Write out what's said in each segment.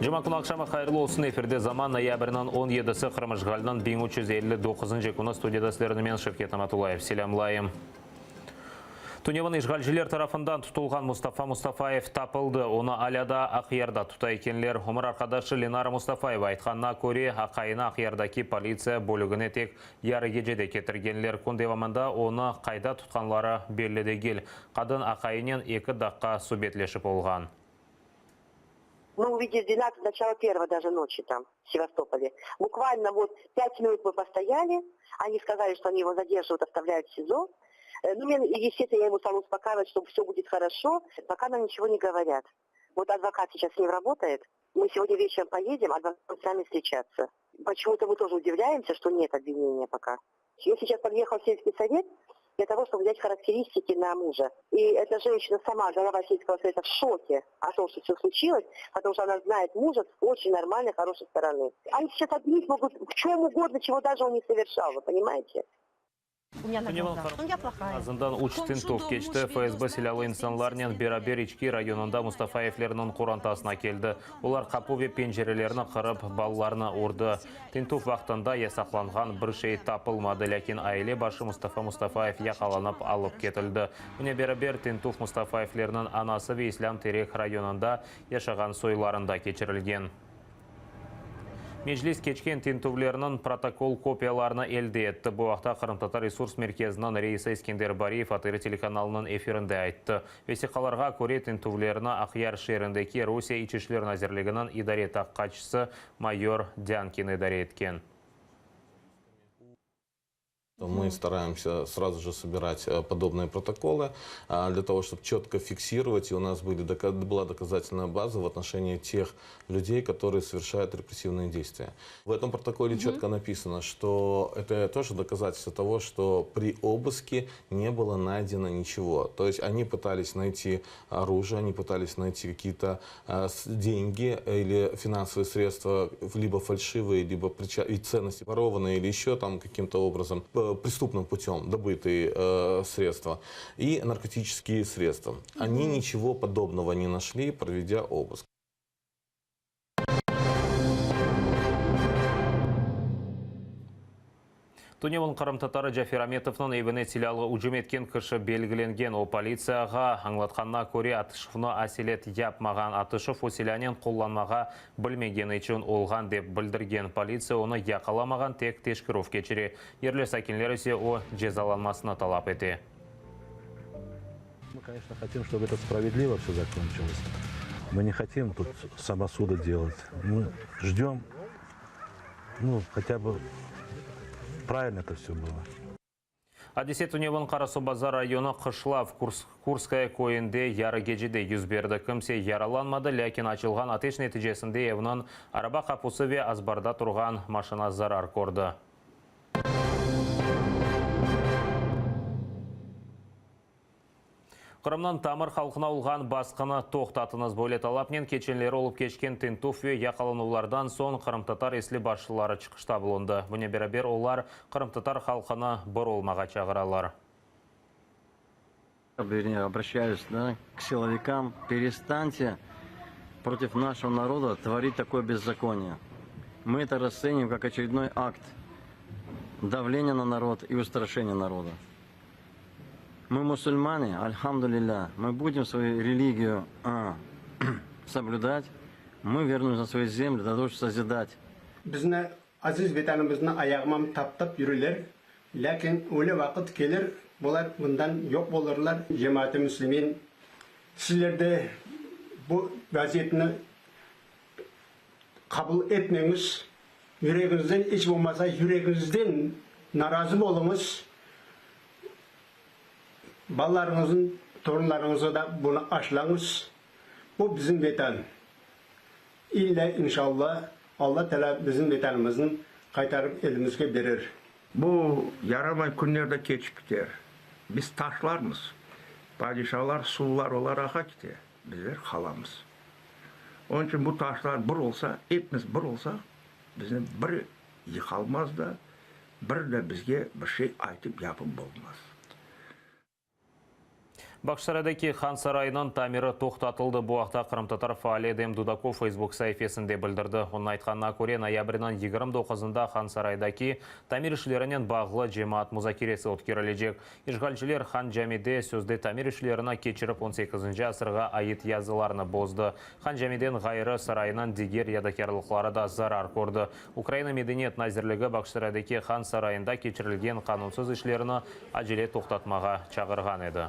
Cuma künü aqşamı hayırlı olsun. Efirde Zaman, noyabrniñ on yedisi, Qırım işğaliniñ 1359-ncı künü. Studiyada sizlerni men, Şevket Namatullayev, selâmlayım. Tünevin işğalciler tarafından tutulğan Mustafa Mustafayev tapıldı. Onı alâ daa Aqyarda tuta ekenler. Ömür arqadaşı Lenara Mustafayeva aytqanına köre, aqayını Aqyardaki politsiya bölügine tek yarı gecede ketirgenler. Kün devamında onı qayda tutqanları belli degil. Qadın aqayınen eki daqqa subetleşip olğan. Мы увидели 12, начало первого даже ночи там, в Севастополе. Буквально вот пять минут мы постояли, они сказали, что они его задерживают, оставляют в СИЗО. Ну, мен, естественно, я ему стала успокаивать, что все будет хорошо, пока нам ничего не говорят. Вот адвокат сейчас с ним работает. Мы сегодня вечером поедем, адвокат будет с нами встречаться. Почему-то мы тоже удивляемся, что нет обвинения пока. Я сейчас подъехала в сельский совет для того, чтобы взять характеристики на мужа. И эта женщина сама, голова сельского совета, в шоке о том, что все случилось, потому что она знает мужа с очень нормальной, хорошей стороны. Они сейчас обвинить могут в чем угодно, чего даже он не совершал, вы понимаете? Azından üç tintüv keçti. FSB silâlı insanlarnen beraber İçki rayonında Mustafayevlerniñ qorantasına keldi. Olar qapu ve pencerelerni qırıp, balalarnı urdı. Tintüv vaqtında yasaqlanğan bir şey tapılmadı, lâkin aile başı Mustafa Mustafayev yaqalanıp alıp ketildi. Bunen beraber, tintüv Mustafayevlerniñ anası ve İslâm Terek rayonında yaşağan soylarında keçirilgen. Meclis keçken tintüvlerniñ protokol kopiyalarını elde etti. Bu aqta Qırımtatar resurs merkeziniñ reisi Eskender Bariyev ATR telekanalınıñ efirinde ayttı. Vesiqalarğa köre, tintüvlerni Aqyar şeerindeki Rusiye İç işler nazirliginiñ idare taqiqatçısı mayor Dânkin idare etken. Мы стараемся сразу же собирать э, подобные протоколы для того, чтобы четко фиксировать, и у нас были, была доказательная база в отношении тех людей, которые совершают репрессивные действия. В этом протоколе угу. четко написано, что это тоже доказательство того, что при обыске не было найдено ничего. То есть они пытались найти оружие, они пытались найти какие-то э, деньги или финансовые средства, либо фальшивые, либо и ценности ворованные, или еще там каким-то образом э, преступным путем добытые э, средства и наркотические средства. Они ничего подобного не нашли, проведя обыск. Tünevin qırımtatarı Cafer Ametovnıñ evine silâlı ücüm etken kişi belgilengen. O, politsiyağa añlatqanına köre, atışuvnı aselet yapmağan. Atışuv o silânen qullanmağa bilmegeni içün olğan, dep bildirgen. Politsiya onı yaqalamağan, tek teşkerüv keçire. Yerli sakinler ise o cezalanmasını talap ete. Мы, конечно, хотим, чтобы это справедливо все закончилось. Мы не хотим тут самосуда делать. Мы ждем, ну, хотя бы правильно это все было. Adise tünevin Qarasuvbazar rayonı Qışlav, Kurskoye, köyünde yarı gecede yüz berdi. Kimse yaralanmadı, lâkin açılğan ateş neticesinde evniñ araba qapusı ve azbarda turğan maşina zarar kördi. Qırımnıñ tamır halqına olğan basqını toqtatıñız! Böyle talapnen keçenleri olıp keçken tintüv ve yaqalanuvlardan soñ qırımtatar esli başlıları çıqışta bulundı. Bunen beraber olar qırımtatar halqını bir olmağa çağıralar. Обращаюсь, да, к силовикам, перестаньте против нашего народа творить такое беззаконие. Мы это расценим как очередной акт давления на народ и устрашения народа. Мы мусульмане, альхамдулилля, мы будем свою религию а, соблюдать, мы вернемся на свою землю для того, чтобы созидать. Bizni, aziz Vetanımıznı ayağımam taptap yürüler, lâkin öyle vaqıt kelir, bular bundan yoq olurlar. Cemaat-i müslimin, sizler de bu vaziyetni qabul etmeñiz, yüregiñizden, iç olmasa yüregiñizden narazı oluñız, balalarıñıznıñ, torunlarıñızğa da bunı aşlañız. Bu bizim Vetan. İlle, inşalla, Alla Teala bizim Vetanımıznı qaytarıp elimizge berer. Bu yaramay künler de keçip kiter. Biz taşlarmız. Padişalar, suvlar olar ağa kite, bizler qalamız. Onıñ içün bu taşlar bir olsa, epimiz bir olsaq, bizni bir yıqalmaz da, bir de bizge bir şey aytıp yapıp bolmaz. Bağçasaraydaki Han sarayınıñ tamiri toqtatıldı. Bu aqta qırımtatar faali Edem Dudakov Facebook saifesinde bildirdi. Onıñ aytqanına köre, noyabrniñ 29-nda Han saraydaki tamir işlerinen bağlı cemaat muzakeresi ötkerilecek. İşğalciler Han Camide sözde tamir işlerini keçirip on sekizinci asırğa ait yazılarnı bozdı. Han Camiden ğayrı saraynıñ diger yadikârlıqları da zarar kördi. Ukraina Medeniyet nazirligi Bağçasaraydaki Han sarayında keçirilgen qanunsız işlerni acele toqtatmağa çağırğan edi.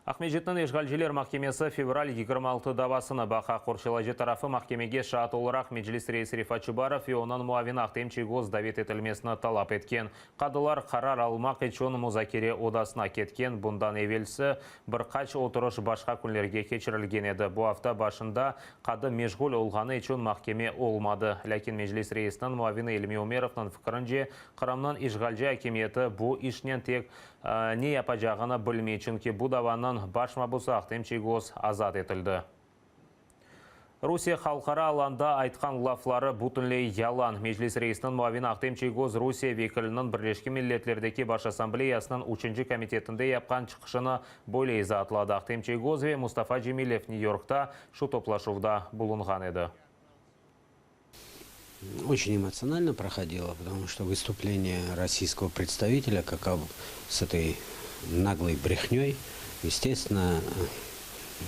Aqmescitniñ işğalciler mahkemesi fevral 26 davasını baqa. Qorçalayıcı tarafı mahkemege şaat olaraq Meclis reisi Refat Çubarov ve onıñ muavini Ahtem Çiygoz davet etilmesini talap etken. Qadılar qarar almaq içün muzakere odasına ketken, bundan evelsi bir qaç oturış başqa künlerge keçirilgen edi. Bu afta başında qadı meşğul olğanı içün mahkeme olmadı. Lâkin Meclis reisiniñ muavini İlmi Ümerovnıñ fikirince, Qırımnıñ işğalci akimiyeti bu işnen tek ne yapacağını bilmey, çünki bu davanıñ baş mabusı Ahtem Çiygoz azat etildi. Rusiye halqara alanda aytqan lafları bütünley yalan. Meclis reisiniñ muavini Ahtem Çiygoz Rusiye vekiliniñ Birleşken Milletlerdeki Baş Assambleyasınıñ üçünci komitetinde yapqan çıqışını böyle izaatladı. Ahtem Çiygoz ve Mustafa Cemilev Nyu-Yorkta şu toplaşuvda bulunğan edi. Очень эмоционально проходило, потому что выступление российского представителя, как с этой наглой брехней, естественно,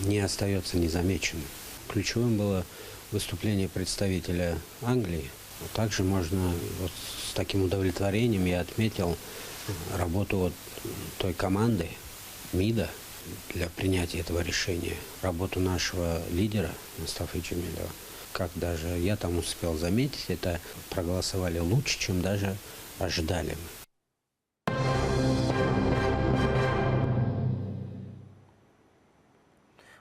не остается незамеченным. Ключевым было выступление представителя Англии. Также можно вот с таким удовлетворением я отметил работу вот той команды МИДа для принятия этого решения, работу нашего лидера Мустафы Джемилева. Как даже я там успел заметить, это проголосовали лучше, чем даже ожидали мы.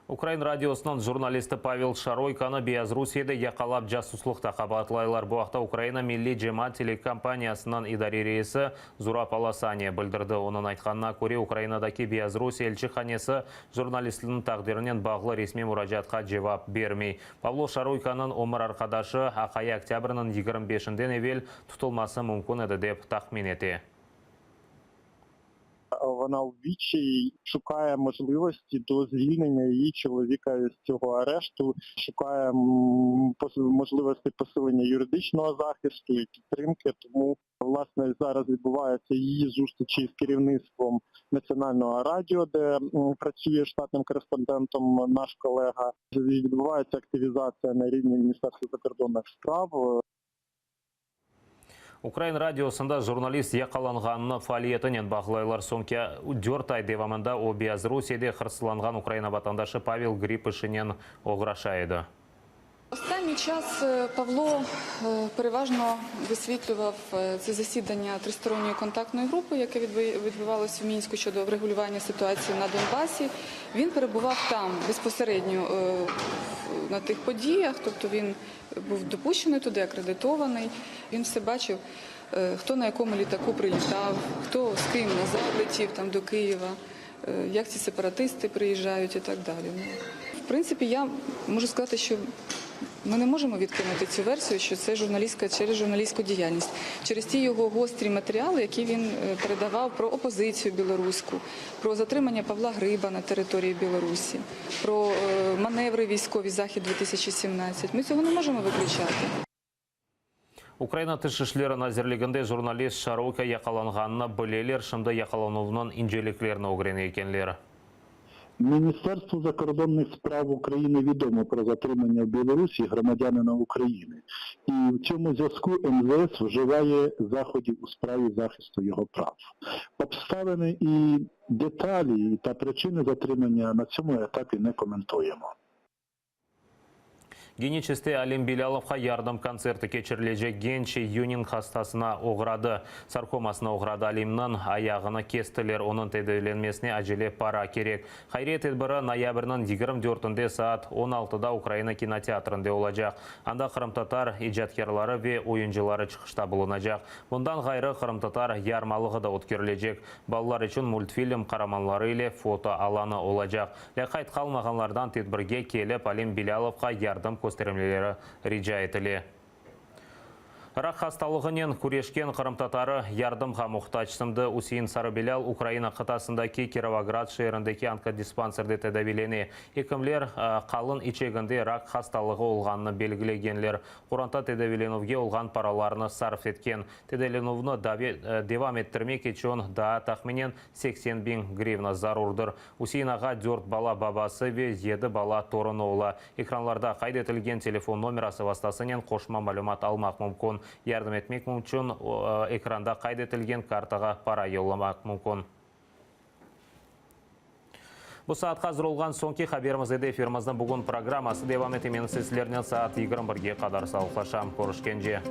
Ukrain radiosınıñ jurnalisti Pavel Şaroykanı Beyazrusiyede yaqalap casuslıqta qabaatlaylar. Bu aqta Ukraina Milliy cemaat telekompaniyasınıñ idare reisi Zurab Alasaniya bildirdi. Onıñ aytqanına köre, Ukrainadaki Beyazrusiye elçihanesi jurnalistniñ taqdirinen bağlı resmiy muracaatqa cevap bermey. Pavlo Şaroykanıñ ömür arqadaşı, aqayı oktâbrniñ 25-inden evel tutulması mümkün edi, dep tahmin ete. Vona u відчаї şukає можливості до звільнення її чоловіка з цього арешту, шукає можливості посилення юридичного захисту і підтримки. Тому, власне, зараз відбуваються її зустрічі з керівництвом Національного радіо, де працює штатним кореспондентом наш колега. Відбувається активізація на рівні Міністерства закордонних справ. Ukrain radiosında jurnalist yaqalanğanını faaliyetinen bağlaylar. Soñki dört ay devamında o, Beyazrusiyede hırsızlanğan Ukraina vatandaşı Pavel Grib işinen oğraşa edi. Останній час Павло переважно висвітлював це засідання тристоронньої контактної групи, яке відбувалося в Мінську щодо врегулювання ситуації на Донбасі. Він перебував там безпосередньо на тих подіях, тобто він був допущений туди, акредитований. Він все бачив, хто на якому літаку прилітав, хто з ким назад летів там до Києва, як ці сепаратисти приїжджають і так далі. В принципі, я можу сказати, що ми не можемо відкинути цю версію, що це журналістська через журналістську діяльність, через ті його гострі матеріали, які він передавав про опозицію білоруську, про затримання Павла Гриба на території Білорусі, про маневри військові Захід-2017. Ми цього не можемо виключати. Ukraina Tış işleri nazirliginde jurnalist Şaroyko yaqalanğanını bileler, şimdi yaqalanuvnıñ inceliklerini ögrene ekenler. Міністерству закордонних справ України відомо про затримання в Білорусі громадянина України. І в цьому зв'язку МЗС вживає заходів у справі захисту його прав. Обставини і деталі та причини затримання на цьому етапі не коментуємо. Geniçeskte Alim Bilâlovğa yardım kontserti keçirilecek. Genç Ewing hastasına oğradı, sarkomasına oğradı. Alimniñ ayağını kestiler, onıñ tedaviylenmesine acele para kerek. Hayriye tedbiri noyabrniñ 24-ünde saat 16-da Ukraina kinoteatrinde olacaq. Anda qırımtatar icatkârları ve oyuncıları çıqışta bulunacaq. Bundan ğayrı, qırımtatar yarmalığı da ötkerilecek. Balalar içün multfilm qaramanları ile foto alanı olacaq. Lâqayt qalmağanlardan tedbirge kelip, Alim Bilâlovğa yardım köstermeleri rica etile. Rak hastalığınen küreşken qırımtatarı yardımğa muhtac. Şimdi Üsein Sarıbilâl Ukraina qıtasındaki Kirovograd şeerindeki onkodispanserde tedaviylene. Ekimler, qalın içeginde rak hastalığı olğanını belgilegenler. Qoranta tedaviylenüvge olğan paralarını sarf etken. Tedaviylenüvni devam ettirmek içün daa tahminen 80 biñ grivna zarurdır. Üsein ağa dört bala babası ve yedi bala torunı ola. Ekranlarda qayd etilgen telefon nomerası vastasınen qoşma malümat almaq mümkün. Yardım etmek içün ekranda qayd etilgen kartağa para yollamaq mümkün. Bu saatqa azır olğan soñki haberimiz edi. Efirimizniñ bugün programması devam ete. Men sizlernen saat 21-ge qadar sağlıqlaşam. Körüşkence.